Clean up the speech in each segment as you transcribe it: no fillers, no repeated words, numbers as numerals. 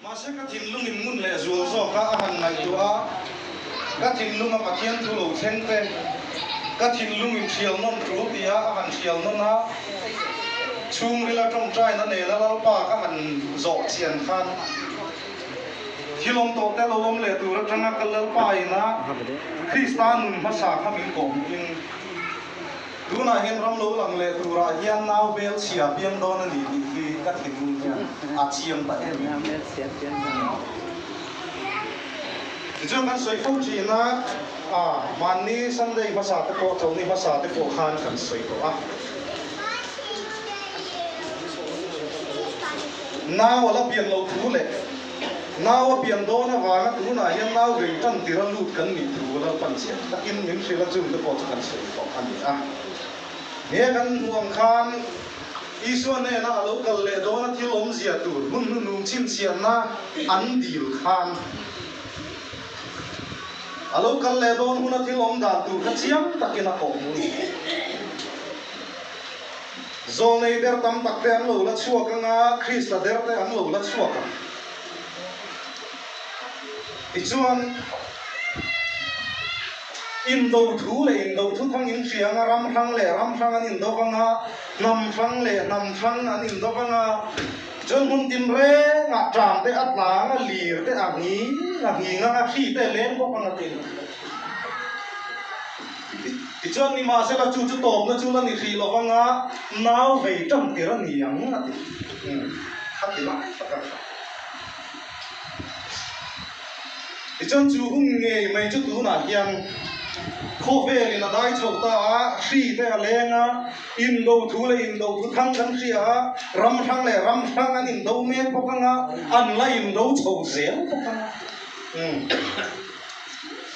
Mahse ka thinlung in ngun leh zual zawk a, a han ngaihtuah a, ka thinlunga Pathian thu lo thleng te, ka thinlung in hrial nawn tul ti a, a han hrial nawn a, chhungrila tawngtaina nena Lalpa ka han zawh chian khan thil awm tawh te lo awm leh tur atanga ka Lalpa ina Krista nun hmasa kha min kawhhmuhin, Tunah hian ram lo lang leh turah hian nau bel chhia piang dawn a ni tih hi ka thinlung hian a chiang ta em em. Tichuan kan sawi fo thin a, a hmanni Sunday hmasa te pawh Chawlhni hmasa te pawh khan kan sawi tawh a. Nau a la pian lo thu leh nau a pian dawn avanga tunah hian nau vei tan tir a lut kan nih thu Lalpan chiah takin min hrilh a, chung te pawh chu kan sawi tawh a ni a. He kan hmuh ang khan Isua hnena a lo kal leh dawn a thil awmzia tur hun hnuhnung chhinchhiahna an dil khan a lo kal leh dawn huna thil awm dan tur kha chiang takin a kawhhmuh a ni. Zawlnei der tam tak te an lo la chhuak ang a, Krista der te an lo la chhuak ang. Tichuan, indo thu leh indo thu thang in hria ang a, ram hrang leh ram hrang an indo vang a, hnam hrang leh hnam hrang an indo vang a, chuan hmun tin rengah ṭam te a tlang a, lir te a nghing a nghing ang a, hri te a leng bawk ang a ti. Tichuan nimahsela chu chu tawpna chu la ni hrih lo vang a, nau vei tan tir a ni ang a ti. Kha ti lai tak a tha. Tichuan chu hun ngei mai chu tunah hian khawvelin a dai chho ta a, hri te a leng a, indo thu leh indo thu thang kan hria a, ram hrang leh ram hrang an indo mek bawk ang a, an la indo chho zel bawk ang a.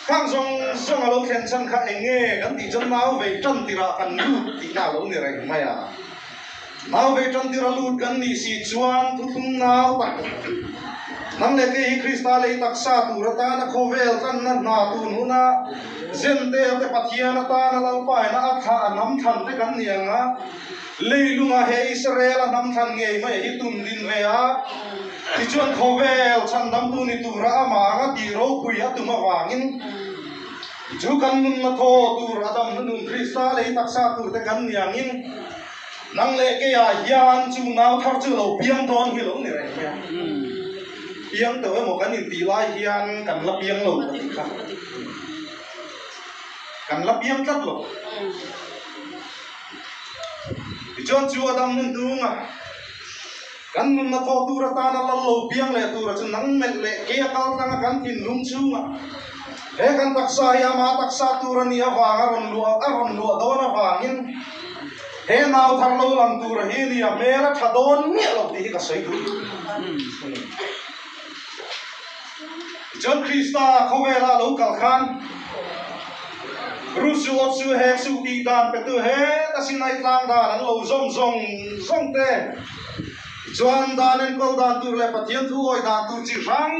Khang zawng zawng a lo thlen chhan kha eng nge kan tih chuan nau vei tan tirah kan lut tihna a lo ni reng mai a. Nau vei tan tira lut kan nih si chuan thuthlung nau tak nang leh kei hi Krista lei taksa tur atana khawvel tlanna hna tun huna Zentel te Pathian atana Lalpaina a thlah a hnam thlan te kan ni ang a. Leilunga he Israel a hnam thlan ngei mai hi tum din ve a, tichuan khawvel chhandamtu ni tura amah anga tih ropui a tum avangin chu kan nunna thaw tur a dam hnunun Krista lei taksa turte kan ni angin nang leh keiah hian chu nau thar chu lo piang dawn hi lo ni reng mai a. Piang tawh emaw kan intih lai hian kan la piang lo ka tih kha. Kan la piang tlat lo. Tichuan chu a dam hun hnunga kan nunna thawh tur atana lal lo piang leh tura chu nang melh leh ke a kal tanga kan thinlung chhunga he kan taksa hi ama taksa tur a nih avanga rawn luah a rawn luah dawn avangin he nau thar lo lang tura hi nia hmel a tha dawn miah lo tih hi ka sawi duh. Tichuan Krista khawvela a lo kal khan Rusu awt su hek su tih dan petu heta Sinai tlang dan an lo zawm zawng zawng te. Tichuan dan enkawl dan tur leh Pathian thu awi dan tur chi hrang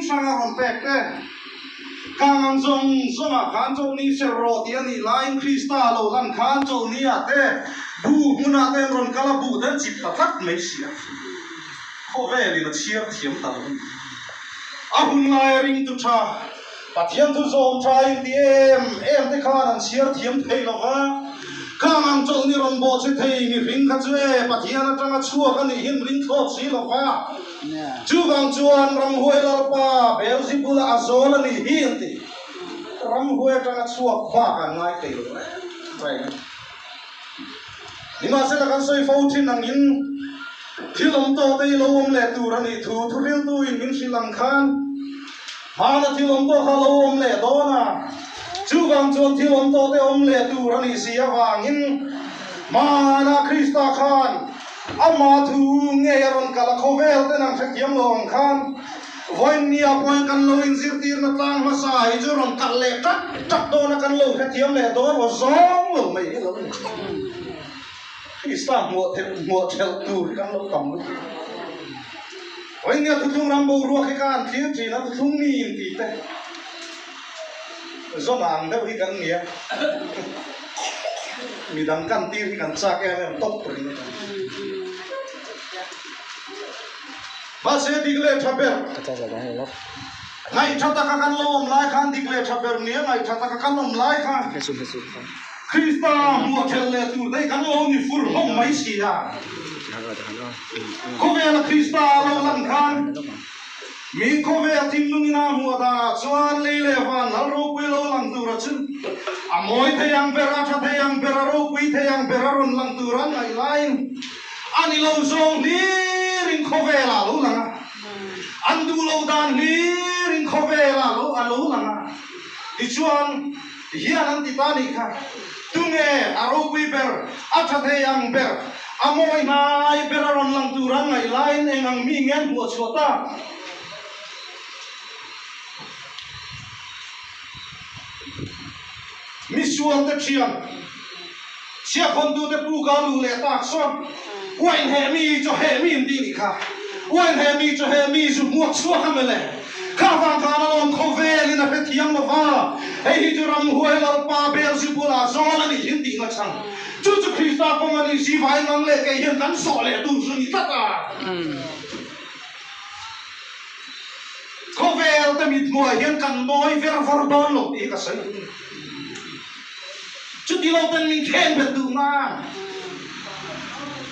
hrang a rawn pek te. Khang ang zawng zawngah khan chawlhni ser rawh tih a nih laiin Krista a lo lan khan chawlhni-ah te bu hmunah te an rawn kal a, bu te an chip ta tlat mai si a. Khawvelin a chhiar thiam ta lo a ni. A hun laia ringtu tha, Pathian thu zawm tha in ti em em te khan an chhiar thiam thei lo va, khang ang chawlhni rawn bawh che thei mihring kha chu e Pathian atanga chhuak a nih hin ring thlawt si lo va. Chuvang chuan Ramhuai Lalpa Beelzebula a zawl a nih hi an ti. Ramhuai atanga chhuak bak an ngai thei lo reng reng a ni. Nimahsela kan sawi fo thin angin thil awm tawh te hi lo awm leh tur a nih thu thuhriltuin min hrilh ang khan hmana thil awm tawh kha lo awm leh dawn a, chuvang chuan thil awm tawh te awm leh tur a nih si avangin hmana Krista khan ama thu ngei a rawn kal a, khawvel ten an hrethiam lo ang khan Vawinia pawhin kan lo inzirtirna tlang hmasa hi chu rawn kalh leh ṭak ṭak dawn a, kan lo hrethiam leh dawn aw zawng lo mai hi lo ni. Krista hmuah theih hmuah ṭhelh tur hi kan lo tam lutuk. Vawinia thuthlung ram boruak hi ka han thlir ṭhin a, thuthlung mi intih te zawn ang deuh hi kan nia. Midang kan tir hi kan chak em em tawp ringawt a ni. Mahse dik leh tha ber. Ngaih tha taka kan lo awm lai khan dik leh tha ber nia ngaih tha taka kan awm lai khan Krista hmuah thelh leh tur te hi kan lo ni fur hlawm mai si a. Khawvela Krista a lo lan khan mi khawvel thinlungin a hmuah danah chuan lei leh van lal ropui lo lang tura chu a mawi thei ang ber, a tha thei ang ber, a ropui thei ang ber a rawn lang tur an ngaih laiin a ni lo zawng hlirin khawvelah a lo lang a. An duh lo dan hlirin khawvelah lo a lo lang a. Tichuan, hian an ti ta nih kha, Tunge a ropui ber, a tha thei ang ber, a mawi hnai ber a rawn lang tur an ngaih laiin eng ang mi nge an hmuh chhuah ta? Misualte thian, chhiakhawntute puka luh leh tak sawn, Uain he mi chaw he mi an tih nih kha, uain he mi chaw he mi zu hmuak chhuak a mele. Kha vang khan a lawm khawvelin a hrethiam lo va, hei hi chu ramhuai Lalpa Beelzebula zawl a nih hi an tih na chang. Chu chu Krista kawng a nih si vai ngang leh kei hian kan sawh leh tur chu ni tlat a. Khawvel te mit hmuah hian kan mawi ver vawr dawn lo tih hi ka sawi duh. Chuti lo ten min khen bet duh nan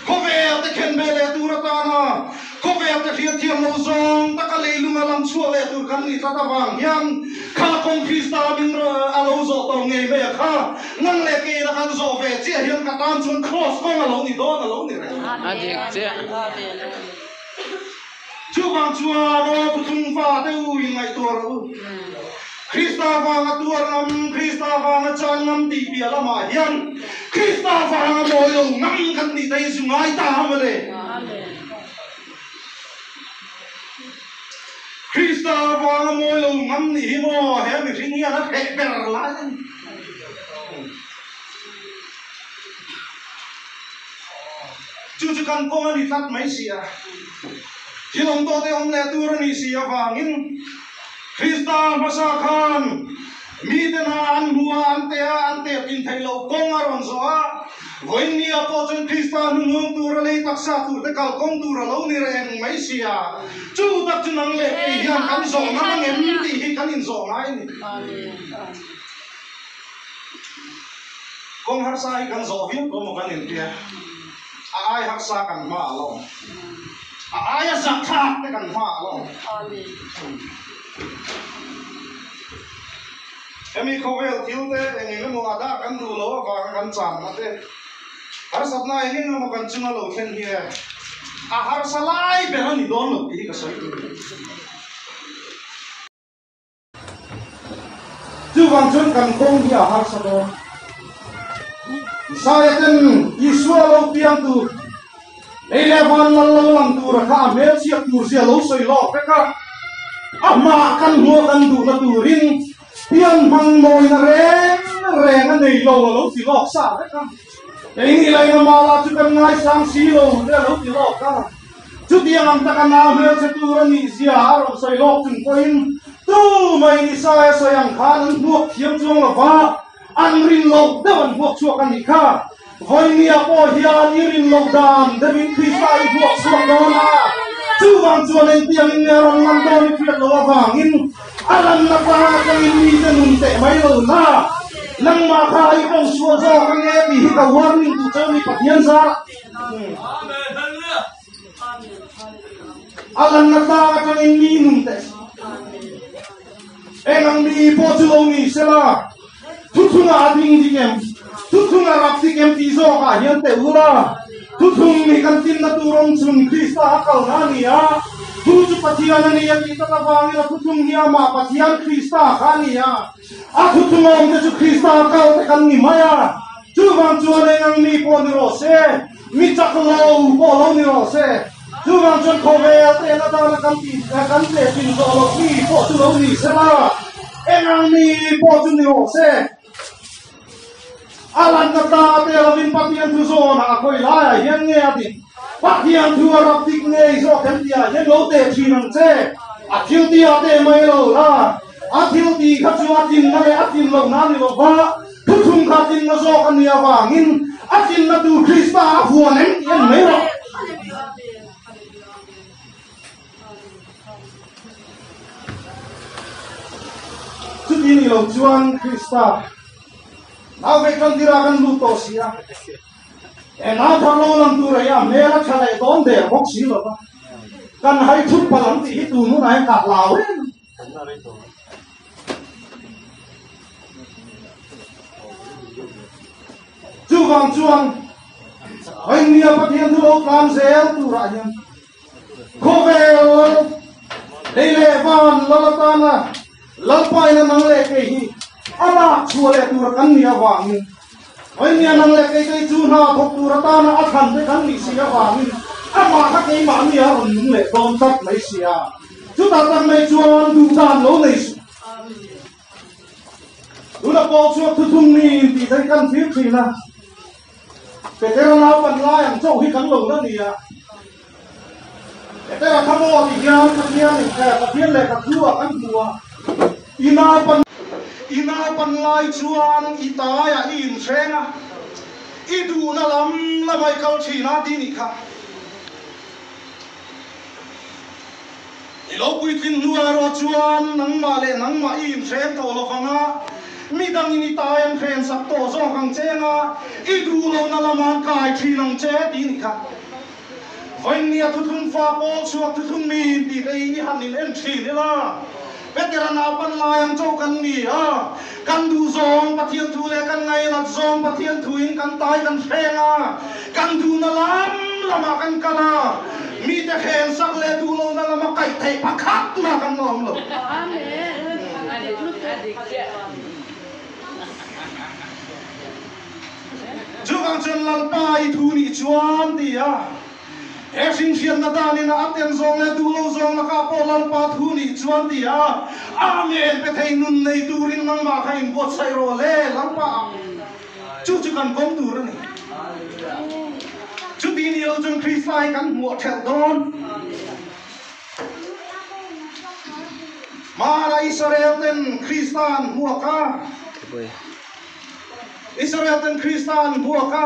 khawvel te khen ve leh tur atana khawvel te hriatthiam lo zawng taka leilung a lam chhuah leh tur kan nih tlat avang hian kha kawng Krista min a lo zawh tawh ngei mai a kha nang leh kei ina kan zawh ve chiah hian ka tan chuan cross kawng a lo ni dawn a lo ni reng. A dik chiah. Chuvang chuan aw thuthung fa te u in ngaihtuah rawh u. Krista vanga tuar ngam, Krista vanga chan ngam tih piah lamah hian Krista vanga mawi lo ngam kan nih te hi zu ngai ta a mawle. Krista vanga mawi lo ngam nih hi maw he mihring hian a hreh ber lai a ni. Chu chu kan kawng a ni tlat mai si a, thil awm tawh te awm leh tur a nih si avangin Krista hmasa khan mite hna an hmu a, an teh a, an teh pin theih loh kawng a rawn zawh a, vawiin ni ah pawh chuan Krista hnuhnung tura lei taksa tur te kal kawng tur a lo ni reng mai si a, chu tak chu nang leh kei hian kan zawh ngam angem tih hi kan inzawh ngai a ni. Kawng harsa hi kan zawh viau tawh maw kan intia, a ai harsa kan hma a lo, a aia zahthlak te kan hma a lo. Hemi khawvel thil te eng eng emaw a dah kan duh lo avanga kan channa te, harsatna eng eng emaw kan chunga lo thlen hi a harsa lai ber a ni dawn lo tih hi ka sawi tur a ni. Chuvang chuan kan kawng hi a harsa dawn. Isaiah ten Isua lo piang tur, lei leh van lal lo lang tura kha a hmel chhiat tur zia lo sawi lawk vek a, a hmaah kan hmuh a kan duhna turin pian hmang mawina reng reng a nei lo a lo ti lawk sa vek a. Keini laina mala chu kan ngaisang si lo te a lo ti lawk a. Chutiang ang taka nau hmelchhe tur a nih zia a rawn sawi lawk chung pawhin tu mai Isaiah sawi ang khan an hmuak thiam chuang lo va, an rin loh deuh an hmuak chhuak a nih kha. Vawinia pawh hian i rin loh dan deuhin Krista i hmuak chhuak dawn a, chuvang chuan engtiangin nge a rawn lan dawn i hriat loh avangin a lanna tlang atangin mite nun teh mai lo la, nangmah kha i kawng sual zawk ange tih hi ka warning duh cheu ni Pathian zar. A lanna tlang atangin mi nun teh se. Eng ang mi pawh chu lo ni sela, thuthungah a ding dik em, thuthungah rap dik em tih zawkah hian teh u la, thuthung nih kan tinna tur awm chhun Krista a kalna a ni a, thu chu Pathian a ni a tih tak avangin a thuthung hi amah Pathian Krista kha a ni a. A thuthung awmte chu Krista kal te kan ni mai a, chuvang chuan eng ang mi pawh ni rawh se, mi chak lo pawh lo ni rawh se, chuvang chuan khawvel te en atana kan tih kan tleh thin zawh loh mi pawh chu lo ni se la, eng ang mi pawh chu ni rawh se. A lanna ta te lovin Pathian thu zawnah a khawi laiah hian nge a dik? Pathian thu a rap dik ngei zawk em tihah hian lo teh thin ang che. A thil tihah teh mai lo la, a thil tih kha chu a tlinna leh a tlin lohna a ni lo va, thuthlung kha a tlinna zawk a nih avangin a tlinna tur Krista a huan em tih en mai rawh. Chuti ni lo chuan Krista nau ve tan dira kan lut tawh si a, he nau thar lo lang tur hi a hmel a tha leh dawn der bawk si lo va, kan hai thut palh ang tih hi tun hunah hian ka hlau em. Chuvang chuan Vawinia Pathian thu lo tlan zel turah hian Khawvel lei leh van lal atana Lalpaina nang leh kei hi a lak chhuah leh tur kan nih avangin Vawinia nang leh kei kei chu hna thawk tur atana a thlan te kan nih si avangin amah kha keimahni a rawn nung leh dawn tlat mai si a. Chutah tak mai chuan duhdan lo nei suh. Tuna pawh chuan thuthum mi intih theih kan thlir thin a. Petera naupan lai ang chauh hi kan lo la ni a. Petera kha maw ti hian Pathian in eh Pathian lehkha thu ah kan hmu a. I naupan I naupan lai chuan i taiah i inhreng a, i duhna lam lama i kal thin a ti nih kha. I lo puitlin hnuah erawh chuan nangmah leh nangmah i inhreng tawh lo vang a, midangin i tai an hren sak tawh zawk ang che anga i duh lohna lamah an kai thin ang che tih ni kha. Vawinia thuthlung fa pawl chhuak thuthlung mi intih te hi i han in en thin ila. Petera naupan lai ang chauh kan ni a, kan duh zawng Pathian thu leh kan ngainat zawng Pathian thuin kan tai kan hreng a, kan duhna lam lamah kan kal a, mite hren sak leh duh lohna lama kaih theih pakhat mah kan la awm lo. Chuvang chuan Lalpa i thu nih chuan ti a. He hrinhriatna danin a aten zawng leh duh lo zawng lakah pawh Lalpa thu nih chuan ti a, Amen pe thei nun nei turin nangmah kha inbuatsaih rawh le Lalpa ah. Chu chu kan kawng tur a ni. Chuti ni lo chuan Krista hi kan hmuah thelh dawn. Hmana Israel ten Krista an hmuak a. Israel ten Krista an hmuak a,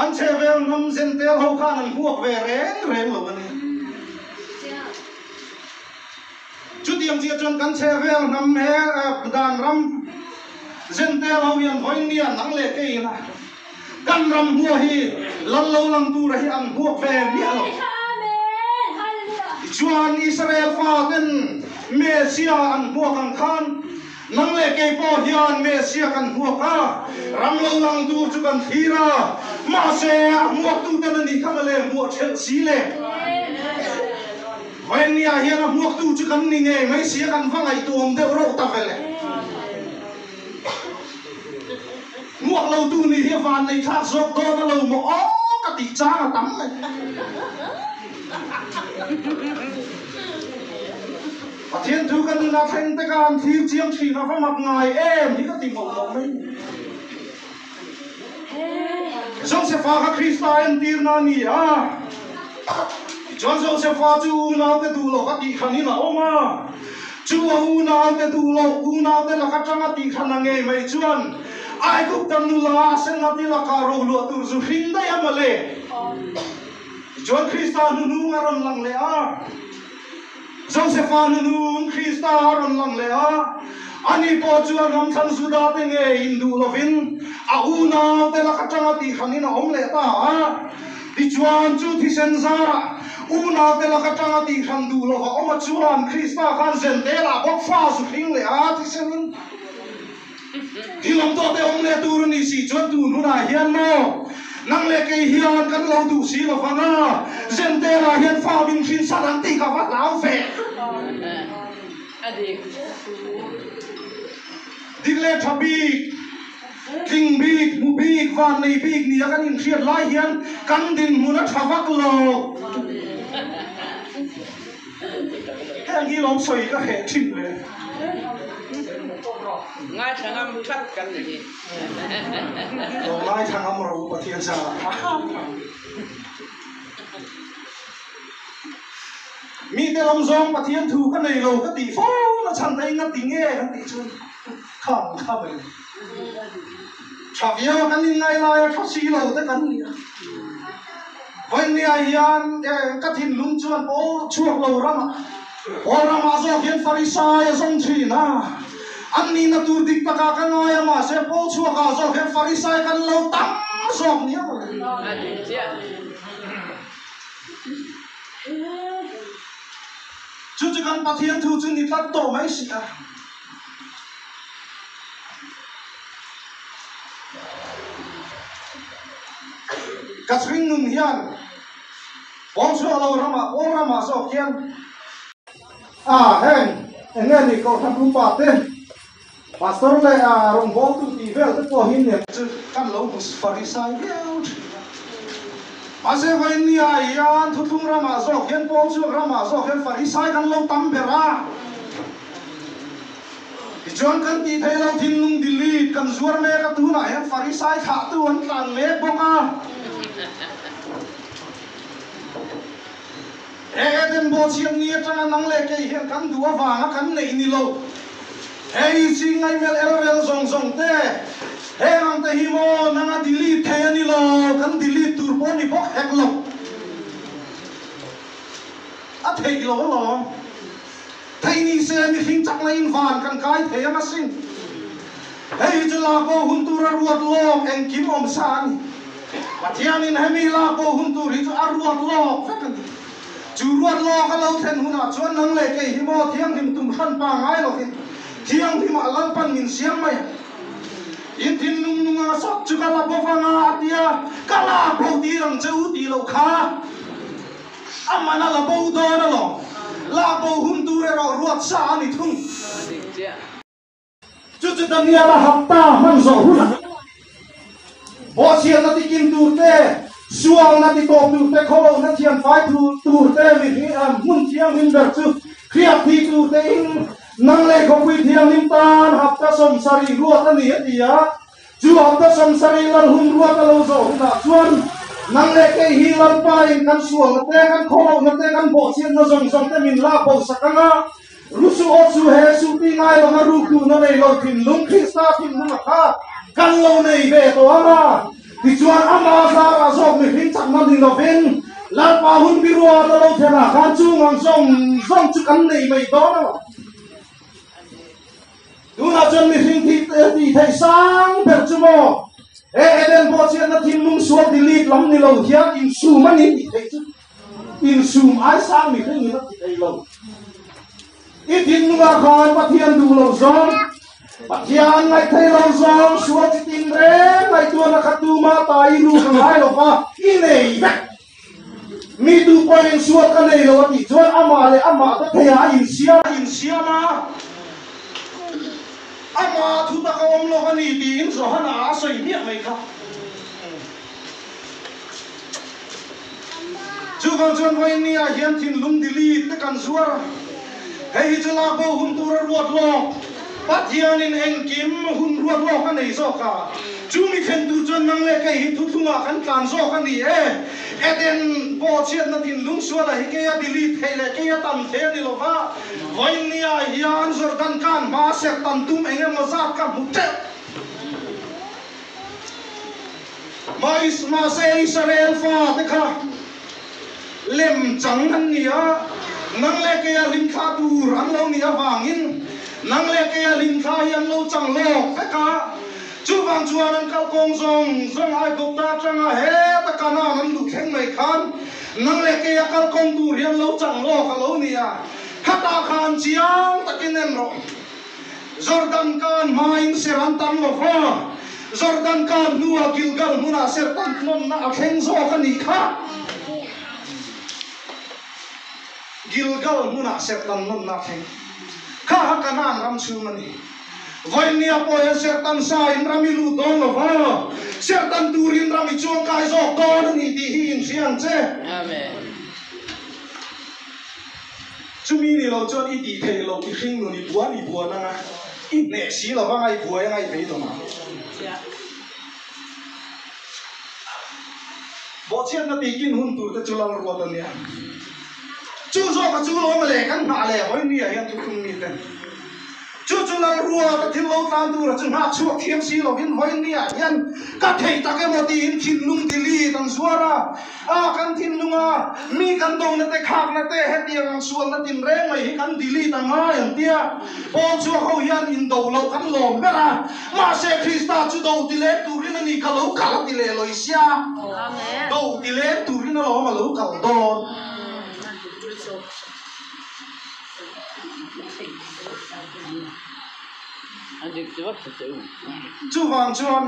an chhehvel hnam Zentel ho khan an hmuak ve reng reng lo a ni. Chutiang chiah chuan kan chhehvel hnam he dan ram Zentel ho hian vawinia nang leh keiin a kan ram hmuah hi lal lo lang tura hi an hmuak ve miah lo. Tichuan Israel fa ten Messiah an hmuak ang khan Nang leh kei pawh hian Messiah kan hmuak a, ram lo lang tur chu kan thlir a, mahse a hmuaktuten a nih kha mawle hmuah ṭhelh si le. Vawinia hian a hmuaktu chu kan ni ngei mai si a, kan va ngaihtuam deuh reuh ta vele. Hmuak lotu nih hi a vannei thlak zawk dawn a lo maw aw ka tih chang a tam mai. Pathian thu kan nunah thleng te khan thlir chiang thin a va mak ngai em hi ka ti mawlh mawlh mai ni. Josefa kha Krista entirna a ni a, tichuan Josefa chu unaute duh loh a tih khanin a awm a, chu a unaute duh loh unaute laka tanga tih khan a ngei mai chuan Aigupta nula a senati lakah roluah tur zu hring daih a mawle. Tichuan Krista hnuhnung a rawn lang leh a. Josefa nunun Krista a rawn lang leh a, ani pawh chuan ramthlang Juda te nge induh lovin a unaute lak atanga tihhranin a awm leh ta a. Tichuan, chu thisen zarah unaute lak atanga tihhran duh lova awm a chuan Krista khan Zentelah bawk fa zu hring leh a thisenin Thil awm tawh te awm leh tur a nih si chuan tun hunah hian maw nang leh kei hian kan lo duh si lo vang a, Zentela hian fa min hrin san ang tih ka va hlau ve. Dik leh tha bik, tling bik, hmu bik, van nei bik nia kan inhriat lai hian kan dinhmun a tha vak lo. Heng hi lawm sawi ka hreh thin le. Ngaithla ngam that kan ni hi. Lo ngaithla ngam ro Pathian zar ah. Mite lam zawng Pathian thu ka nei lo ka tih fo na chhan te inga ti nge kan tih chuan kham kha mai. Tha viau a kan inngai lai a tha si lo te kan ni a. Vawinia hian ka thinlung chuan pawl chhuak lo ramah. Pawl ramah zawk hian Farisai a zawng thin a, an nihna tur dik takah ka ngai a, mahse Pawl chhuakah zawk hian Farisai kan lo tam zawk nia mawle. A dik chiah. Chu chu kan Pathian thu chu ni tlat tawh mai si a. Ka chhing nun hian Pawl chhuak lo ramah pawl ramah zawk hian a heng eng nge ni kohhran upa te pastor leh a rawngbawltu tih vel te pawh hi nen chu kan lo hmu farisai viau thin a. Mahse vawinia hian thuthlung ramah zawk hian pawl chhuak ramah zawk hian farisai kan lo tam ber a. Tichuan kan tih theih lo thinlung delete kan zuar mek a, tunah hian Farisai thlahtu an tlan mek bawk a. He Eden bawhchhiat ni atanga nang leh kei hian kan duh avanga kan neih ni lo. Hei chi ngaihmelh elrel zawng zawng te, heng ang te hi maw nanga delete thei a ni lo, kan delete tur pawh ni bawk hek lo. A theih lo alawm. Thei ni se mihring chak laiin van kan kai thei ang asin. Hei hi chu lak bo hun tur a ruat lawk engkim awm sa a ni. Pathianin hemi lak bo hun tur hi chu a ruat lawk vek a ni. Chu ruat lawk a lo thlen hunah chuan nang leh kei hi maw thianghlim tum hran pa ngai lovin thianghlimah Lalpan min siam mai a. In thinlung nung anga sawt chu ka la bo vang a a tia, ka lak bo tir ang che u tih loh kha. A man a la bo dawn alawm. La bo hun tur erawh ruat sa a ni thung. Chu chu Daniel a hapta hman zawh hunah bawhchhiatna ti kin tur te, sualna ti tawp tur te, khawlohna thiam fai tur te, hmun thianghlim ber chu hriat thi tur te in nang leh khawpui thianghlim tan hapta 70 ruat a ni a ti a. Chu hapta 70 lal hun ruat a lo zawh hunah chuan nang leh kei hi Lalpain kan sualna te, kan khawlohna te, kan bawhchhiatna zawng zawng te min lak bo sak ang a. Rusu aw chu he suti ngai lawng a ruk duhna nei lo thinlung Krista thinlung a kha kan lo nei ve tawh ang a. Tichuan ama zarah zawk mihring chakna ni lovin Lalpa hun biruat a lo thlenah khan chung ang zawng zawng chu kan nei mai dawn a lo. Tunah chuan mihring thih tih theih sang ber chu maw? He Eden bawhchhiatna thinlung sual delete lam ni lo hian insum a ni tih theih chu insum ai sang mihring in a ti thei lo. I thinlungah khan Pathian duh lo zawng, Pathian ngaih thei lo zawng, sual chi tin reng ngaihtuahna kha tuma ta i ru ka ngai lo va, i nei vek. Mi tu pawhin sual ka nei lo a tih chuan amah leh amah te theiha a insiam a insiam a, amah thu tak a awm lo a ni tiin Johana a sawi hmiah mai kha. Chuvang chuan vawiinniah hian thinlung delete te kan zuar a, hei hi chu lak bo hun tur a ruat lawk. Pathianin engkim hun ruat lawk a nei zawk a, chu mi thlen tur chuan nang leh kei hi thuthlungah kan tlan zawk a ni e. Eden bawhchhiatna thinlung suala hi kei a delete theih leh kei a tam thei a ni lo va, vawiinniah hian Jordan khan hma serh tam tum eng emaw zat ka hmu teuh. Mahse Israel fate kha lem chang an ni a, nang leh keia hlimthla tur an lo nih avangin nang leh keia hlimthla hi an lo chang lawk vek a. Chuvang chuan an kalkawng zawng zawng Aigupta atanga heta Kanaan an luh thleng mai khan nang leh keia kalkawng tur hi an lo chang lawk a lo ni a, khatah khan chiang takin en rawh. Jordan kan hmain ser an tam lo va, Jordan kan hnuah Gilgal hmunah ser tam hnawnna a thleng zawk a nih kha. Gilgal hmunah ser tam hnawnna a thleng kha kha Kanaan ram chhung a ni. Vawinia pawh hian ser tam sa in ram i lut dawn lo va, ser tam turin ram i chuangkai zawk dawn a ni tih hi inhria ang che. Amen. Chumi ni lo chuan i tih theih loh i hring nun i buan i buan anga i hneh si lo vanga i buai anga i beidawng ang. Bawhchhiatna tihkin hun tur te chu lal ruat a nia. Chu zawka chu lawm leh kan nghah leh hawi nia hian thuthlung mi ten. Chu chu Lalruata thil lo tlan tura chu nghak chhuak thiam si lovin vawinia hian ka thei tak emaw tiin thinlung delete an zuar a. A kan thinlunga mi kan dona te khakna te hetiang ang sualna tinreng mai hi kan delete a ngai an tia. Paul chhuak ho hian indo loh kan lawm ber a, mahse Krista chu do ti leng turin a ni ka lo kal a ti leh lawi sia. Do ti leng turin alawm a lo kal dawn. Chuvang chuan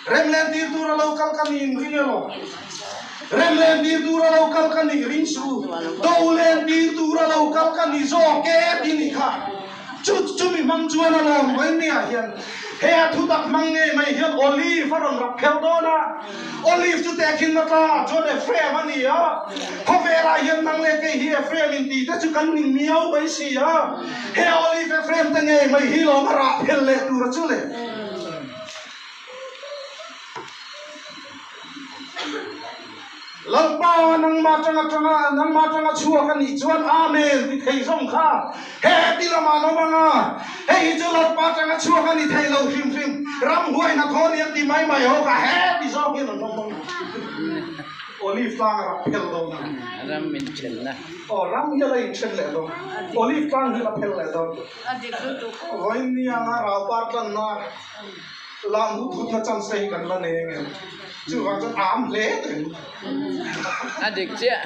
Remlen tir tura lo kal ka nih ring elaw? Remlen tir tura lo kal ka nih ring suh u. Dolen tir tura lo kal ka ni zawk e ti nih kha. Chu chumi hmang chuan a lawm vawinia hian he a thutak hmang ngei mai hian Olive a rawn rak phel dawn a. Olive chu tehkhinna tlangah chuan Ephraim a ni a. Khawvelah hian nang leh kei hi Ephraim in tih te chu kan ning miau mai si a. He Olive Ephraim te ngei mai hi lawm a rah phel leh tur a chu le. Lalpa nangmah tanga tanga nangmah tanga chhuak a nih chuan Amen ti thei zawng kha he ti lamah an awm ang a, hei hi chu Lalpa tanga chhuak a ni thei lo hrim hrim, ramhuai hnathawh ni an ti mai mai ho kha he ti zawng hian an awm ang a, Olive tlang a rak phel dawn a. Ram in thenna. Aw ram hi a la inthen leh dawn, Olive tlang hi a la phel leh dawn. Vawiin ni anga rau par tlanna. Lam hut hutna chance te hi kan la nei ang em? Chuvang chuan a am hle reng. A dik chiah.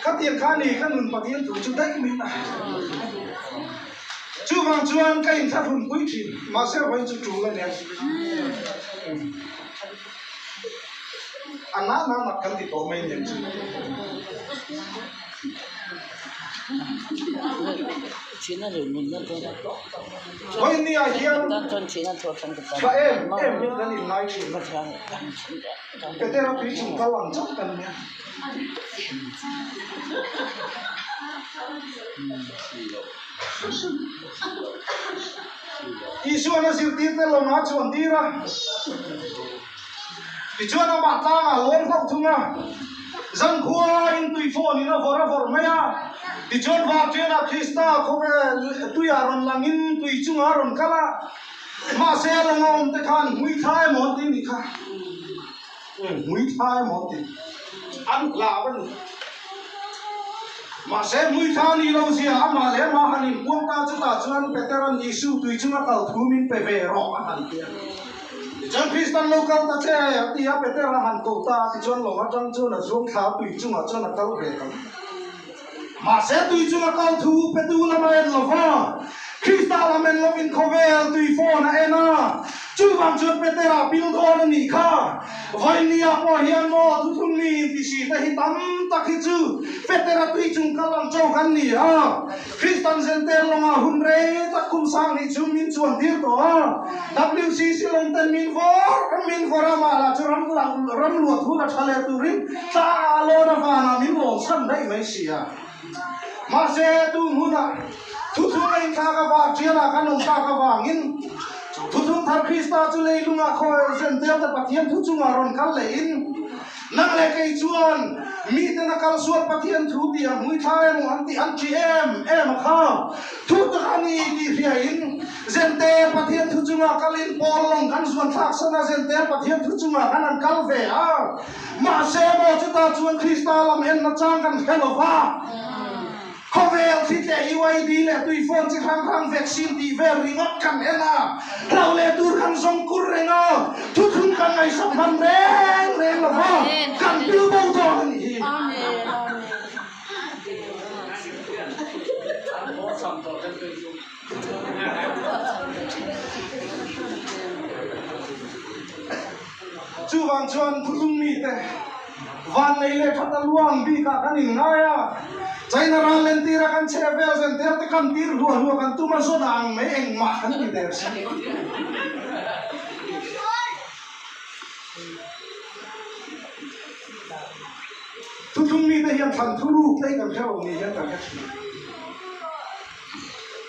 Khatiang kha ni ka nun Pathian thu chu daih mai na. Chuvang chuan ka inthlahrun pui thin. Mahse vawiin chu tul a nia. A na na nak kan ti tawh mai aniang chu. Vawinia hian tha em em hi kan inngai thin a, Petera tui chung kal ang chauh kan nia. Isuan a zirtirte lawngah chuan tir a. Tichuan amah tlangah lawm hlauh thung a, zankhua in tui phone in a vawr a vawr mai a. Tichuan varṭianah Krista khawvel tuiah rawn langin tui chungah a rawn kal a, mahse a lawng a awm te khan hmui thla emaw an ti nih kha, hmui thla emaw an ti, an hlau a ni. Mahse hmui thla a nih lo zia amah leh amah han inpuang ta chutah chuan Petera'n Isu tui chunga kal thu min pe ve rawh a han ti a. Tichuan Kristan lo kal ta che a ti a, Peter a han ko ta a, tichuan lawng atang chuan a zuang thla a, tui chungah chuan a kal ve ta. Mahse tui chunga kal thu petu lam a en lo va, Krista lam en lovin khawvel tui phone a en a, chuvang chuan Peter a pil dawn a nih kha. Vainia pawh hian maw thuthlung mi intisi te hi tam tak hi chu Peter a tui chung kal ang chauh kan ni a. Kristan Zentel lawngah hun rei tak kum sang nih chu min chuan tir tawh a, WCC lawng ten min vawr min vawr a, mah lah chu ram ram luat hun a tha leh turin tlangah a lawn a vanah min rawn chhan daih mai si a. Mahse tun hunah thuthlung a inthlak avang tialah kan awm tak avangin thuthlung thar Krista chu leilungah khawi Zentel te Pathian thu chungah rawn kal lehin Nang leh kei chuan miten a kalsual Pathian thu tih a hmui thla emaw an tih an ṭih em em a kha. Thu tak a ni tih hriain Zente Pathian thu chungah kalin Paul lawng kan zuan thlak san a, Zente Pathian thu chungah khan an kal ve a. Mahse maw chutah chuan Krista lam enna chang kan hre lo va. Khawvel thli tleh UID leh tui phone chi hrang hrang vaccine tih vel ringawt kan en a, hlau leh tur kan zawng kur reng a, thuthlung kan ngaihsak hman reng reng lo va, kan pil bo dawn a nih hi. Chuvang chuan thuthlung mite vannei leh that a luang bikah kan inngai a, China ral lentira kan chhe vel zen tel te kan tir hluah hluah kan tum a zawn ang mai engmah kan ti der si. Thuthlung mite hian thlan thuruk te hi kan hre lo ni hian kan hre thin.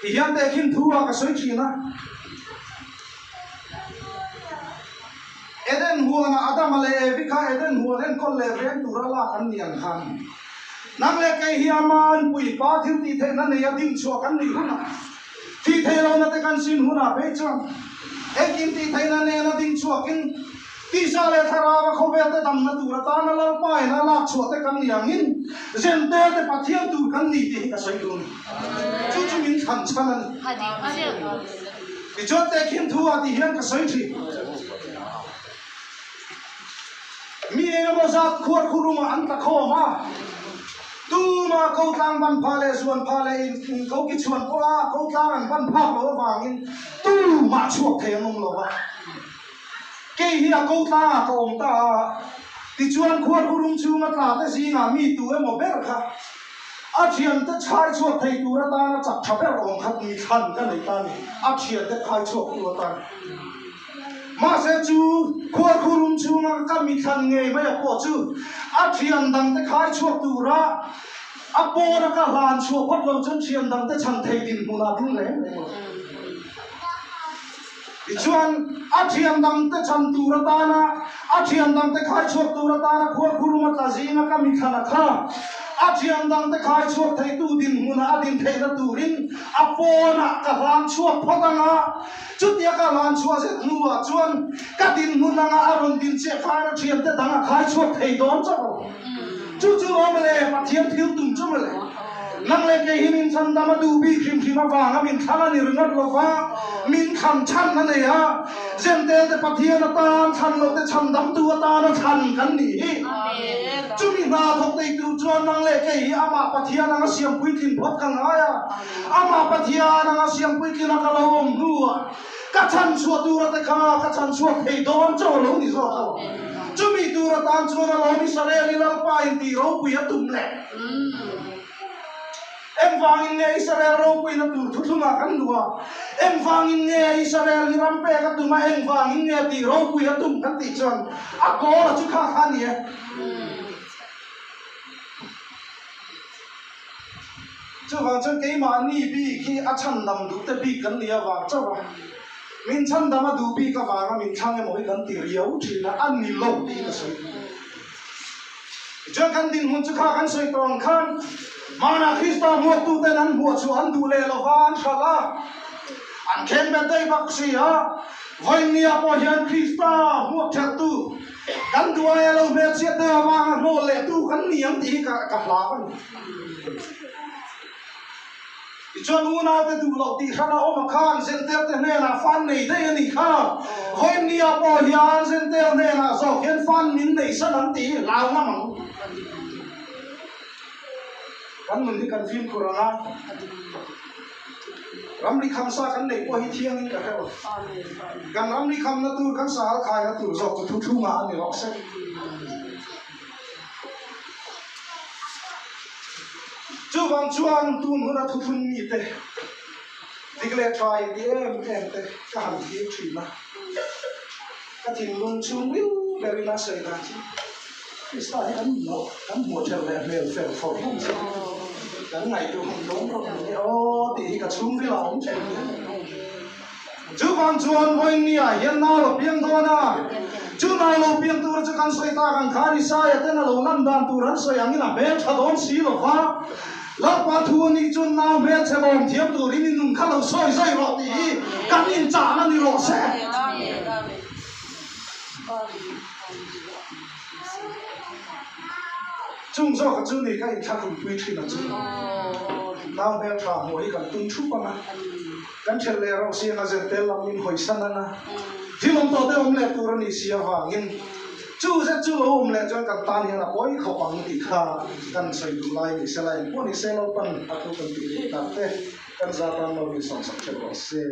Ti hian tehkhin thu ah ka sawi thin a. Eden huanah Adama leh Evi kha Eden huan enkawl leh veng tura lak an ni ang khan. Nang leh kei hi Aman puipa thil tih theihna nei a ding chhuah kan nih hunah, thih theih lohna te kan sin hunah phei chuan engkim tih theihna nena ding chhuakin tisa leh thlarau a khawvel te damna tur atana Lalpa in a lak chhuah te kan nih angin Zentel te Pathian tur kan ni tih hi ka sawi duh a ni. Chu chu min thlan chhan a ni. Tichuan tehkhin thu ah tih hian ka sawi thin. Mi engemaw zat khuar khurumah an tla khawm a, tuma ko tlang ban phah leh zuan phah leh in ko ki chhuan pawha ko tlang an ban phak loh avangin tumah chhuak thei an awm lo va. Kei hi a ko tlangah ka awm ta a, tichuan khuar khurum chhunga tla te zingah mi tu emaw ber kha a thiante chhai chhuak thei tur atana chak tha ber awm kha mi thlan ka nei ta a ni, a thiante khai chhuak tu atan. Mahse chu khuarkhu rum chhunga ka mithlan ngei mai a pawh chu a thian dangte khai chhuak tura a pawna ka hlan chhuah phawt lo chuan thian dangte chhan thei dinhmunah ding reng reng lo. Tichuan a thian dangte chhan tur atana a thian dangte khai chhuak tur atana khuarkhu ruma tla zinga ka mithlan a kha a thian dangte khai chhuak theitu dinhmunah a din theihna turin a pawnah ka hlan chhuak phawt anga Chutia ka hlan chhuah zet hnuah chuan ka dinhmun anga a rawn din chiah khan a thiante dang a khai chhuak thei dawn chauh lo. Chu chu awm le, Pathian thil tum chu mawle. Nang leh kei hi min chhandam a duh bik hrim hrim avanga min thlang a ni ringawt lo va, min thlan chhan a nei a. Zentel te Pathian atan thlan loh te chhandamtu atana thlan kan nih hi. Chumi hna thawk nei tur chuan nang leh kei hi amah Pathian anga siam puitlin phawt ka ngai a. Amah Pathian anga siam puitlin a ka lo awm hnuah ka chhan chhuah tur ate kha ka chhan chhuak thei dawn chauh a lo ni zawk lo. Chumi tur atan chuan a lawm Israel i Lalpa in tih ropui a tum leh. Engvangin nge Israel ropuina tur thuthlungah kan duh a? Engvangin nge Israel hi ram pek a tum a? Engvangin nge tih ropui a tum kan tih chuan a goal a chu kha kha a ni e. Chuvang chuan keimahni bik hi a chhandam duhte bik kan nih avang chauh a, min chhandam a duh bik avanga min thlang emaw hi kan ti riau thin a, a ni lo tih ka sawi. Tichuan kan dinhmun chu kha kan sawi tawh ang khan Hmanah Krista hmuaktuten an hmuah chu an duh leh lova an hralh a, an khen bet daih bak si a, vawinia pawh hian Krista hmuak thelhtu kan duh aia lo hmelchhiat deuh avanga hlawh lehtu kan ni ang tih hi ka hlau a ni. Tichuan unaute duh loh tih hran a awm a khan Zentel te hnenah fan nei daih a nih kha. Vawinia pawh hian Zentel hnenah zawk hian fan min nei san ang tih hi hlau ngam ang. Kan nun hi kan fimkhur ang a, ramri khamsa kan neih pawh hi thiangin ka hre lo. Kan ramri khamna tur kan sahal khaina tur zawk chu thuthlungah a ni rawh se. Chuvang chuan tun huna thuthlung mite dik leh tha in ti em em te ka han thlir thin a, ka thinlung chhung riu berin a sawi dan chu Krista hi kan hmuh kan hmuh ther leh hmel fer fawr hlawm che kan ngaihtuah hmun dawn rawh ni aw tih hi ka chhungril a awm thin. Chuvang chuan vawinia hian nau a piang dawn a, chu nau lo piang tur chu kan sawi tak ang khan Isaia ten a lo lan dan tur an sawi angin a hmel tha dawn si lo va, Lalpa thu a nih chuan nau hmelchhe lawm thiam turin i nun kha lo sawi zai rawh tih hi kan inchahna ni rawh se. Chung zawka chu ni ka inthlahrunpui thin a chu. Nau hmeltha hmuh hi kan tum thup ang a. Kan ṭhelh leh rauh siang a zentel lam min hawisan ang a, thil awm tawh te awm leh tur a nih si avangin chu zet chu lo awm leh chuan kan tan hian a pawi khawp ang tih kha kan sawi duh lai ni se la engpawh ni se Lalpan a thu kan tih duh tak te kan za tan lo in sawmsak ṭheuh rawh se.